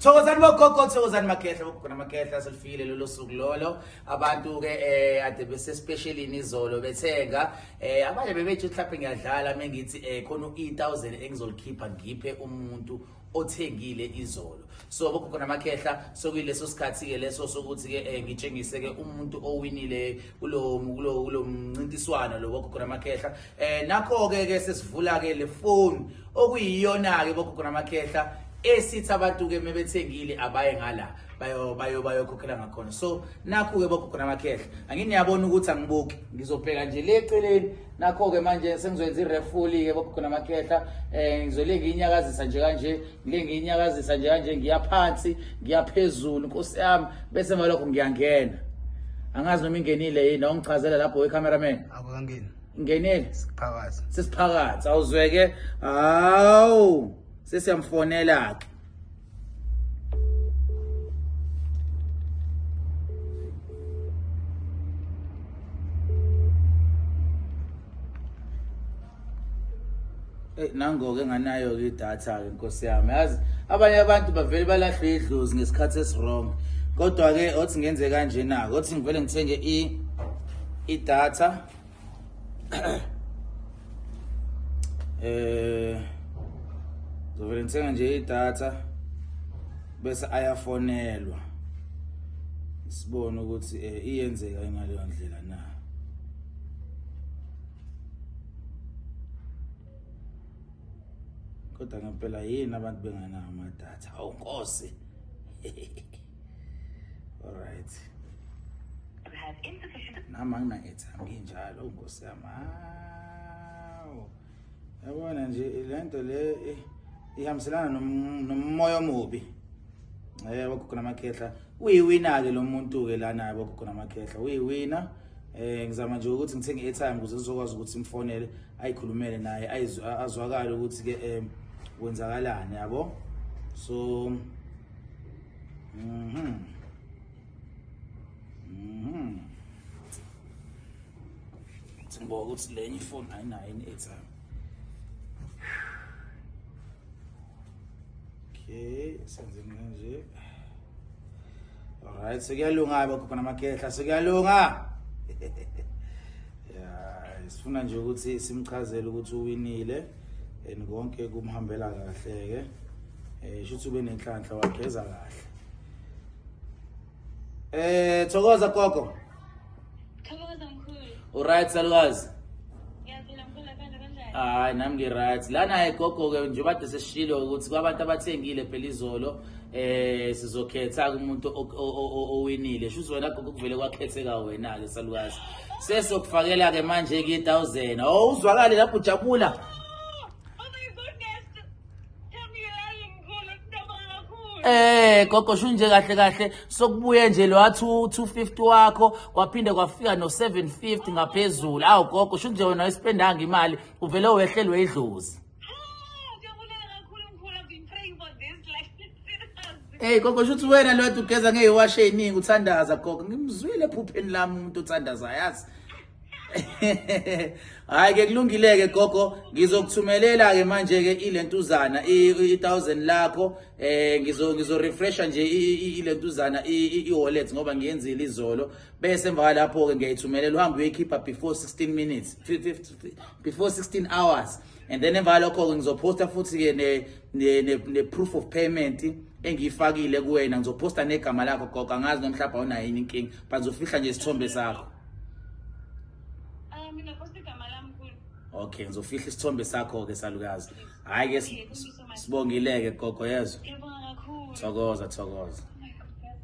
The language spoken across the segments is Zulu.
Thokozani bogogo, thokozani makhehla, bogogo namakhehla, selifikile lolo suku lolo. Abantu ke ade bese specialini izolo bethenga. Abanye bebethi mhlawumbe ngiyadlala mengithi khona u-1000 engizolikhipha ngiphe umuntu othengile izolo. So bogogo namakhehla, sokuyileso sikhathi ke leso sokuthi ke ngitshengise ke umuntu owinile kulo mncintiswano lo, bogogo namakhehla. Nakho ke ke sesivula ke le phone okuyiyona ke, bogogo namakhehla, esithi abantu ke mebethengile abaye ngala bayo bayo bayokhokhela ngakhona. So nakho ke, bogogo namakhehla, anginiyabona ukuthi angibuki, ngizobheka nje le eceleni. Nakho ke manje sengizoyenza i-raffle ke, bogogo namakhehla. Ngizole ngiyinyakazisa nje kanje, ngile ngiyinyakazisa nje kanje, ngiya phansi, ngiya phezulu, nkosi yami, bese ngalokho ngiyangena. Angazi noma ingenile yini, awungichazela lapho we-cameraman. Akukangeni. Ingenile? Siphakathi. Sesiphakathi, awuzweke. Hawu, sesiyamfonela ke. Nango-ke nganayo-ke idatha-ke, nkosi yami. Yazi abanye abantu bavele balahlwe idlozi ngesikhathi esi-wrong, kodwa-ke othi ngenze kanjena-ke, othi ngivele ngithenge idatha. Ngizovele ngithenga nje idatha bese ayafonelwa, sibone ukuthi iyenzeka ngaleyo ndlela na. Kodwa ngempela yini abantu bengenawo amadatha? Awu nkosi. Alright, nami angina-airtime nginjalo. Oh nkosi yami, hawu, yabona nje lento le ihambiselana nomoya omubi. Bogogo namakhehla, uyiwina-ke lo muntu-ke lana, bogogo namakhehla, uyiwina. Ngizama nje ukuthi ngithenge i-airtime ukuze ngizokwazi ukuthi simfonele, ayikhulumele naye, azwakale ukuthi ke kwenzakalani, yabo. So Ngibona ukuthi lenye ifoni ayinayo i-airtime. Okay, senze kanje. Alright, sekuyalunga bogogo namakhehla, sekuyalunga. Yeah, sifuna nje ukuthi simchazele ukuthi uwinile and konke kumhambela kahle ke. Shuthi ube nenhlanhla, wageza kahle. Thokoza gogo. Thokoza mkhulu. Alright salukazi. Ngiyaphila mkhulu, abantu kanjani? Hayi, nami ngi-right. Lana gogo ke, njengoba kade sesishilo ukuthi kwabantu abathengile phela izolo sizokhetha umuntu owinile. Shuthi wena gogo kuvele kwakhetheka wena ke, salukazi. Sesokufakela ke manje ke 1000. Oh, uzwakale lapho ujabula. Oh my goodness. Tell me you're lying, mkhulu. Ngiyabonga kakhulu. Gogo, shu nje kahle kahle sokubuye nje lo 2 250 wakho, kwaphinde kwafika no 750 ngaphezulu. Awu gogo, shu nje wena ayispendanga imali, uvele wehlelwe idlozi. Oh, ngiyabulela kakhulu mkhulu. I've been praying for this like serious. Hey gogo, shuthi wena lo ugeza ngeyiwashe eziningi, uthandaza gogo. Ngimzwile ephupheni lami umuntu othandaza, yazi. Hayi ke, kulungile ke gogo, ngizokuthumelela ke manje ke ilentuzana i1000 lakho. Ngizo refresha nje ilentuzana i-wallet ngoba ngiyenzile izolo, bese emva kwalapho ke ngiyayithumelela, uhambe uyoyikhipha before 16 minutes, before 16 hours, and then emva kwalokho ke ngizophosta futhi ke ne proof of payment engiyifakile kuwena. Ngizophosta negama lakho gogo, angazi noma mhlawumbe awunayo yini inkinga, but ngizofihla nje isithombe sakho. Ah, mina post igama lami mkhulu. Okay, ngizofihla isithombe sakho ke salukazi. Hayi ke, Okay, thank you so much. sibongile ke gogo, yezwa. Ngiyabonga kakhulu. Thokoza, thokoza. Oh my goodness.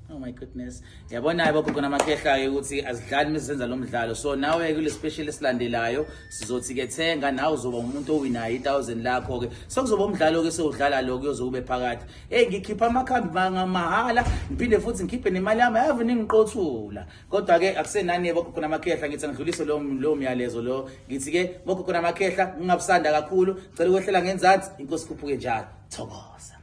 Oh my goodness. Yabona bogogo namakhehla ke ukuthi azidlali mase senza lo mdlalo. So nawe kule special esilandelayo sizothi ke thenga, nawe uzoba umuntu owinayo i1000 lakho ke. Sekuzoba umdlalo ke sewudlala lo, kuyoze kube phakathi. Hey, ngikhipha amakhambi mahala, ngiphinde futhi ngikhiphe nemali yami, ave ningiqothula. Kodwa ke akusenani, bogogo namakhehla, ngithi ngidlulise lo myalezo lo. Ngithi ke bogogo namakhehla, ngingabusanda kakhulu, ngicela ukwehlela ngenzansi, inkosi khuphuke njalo. Thokoza.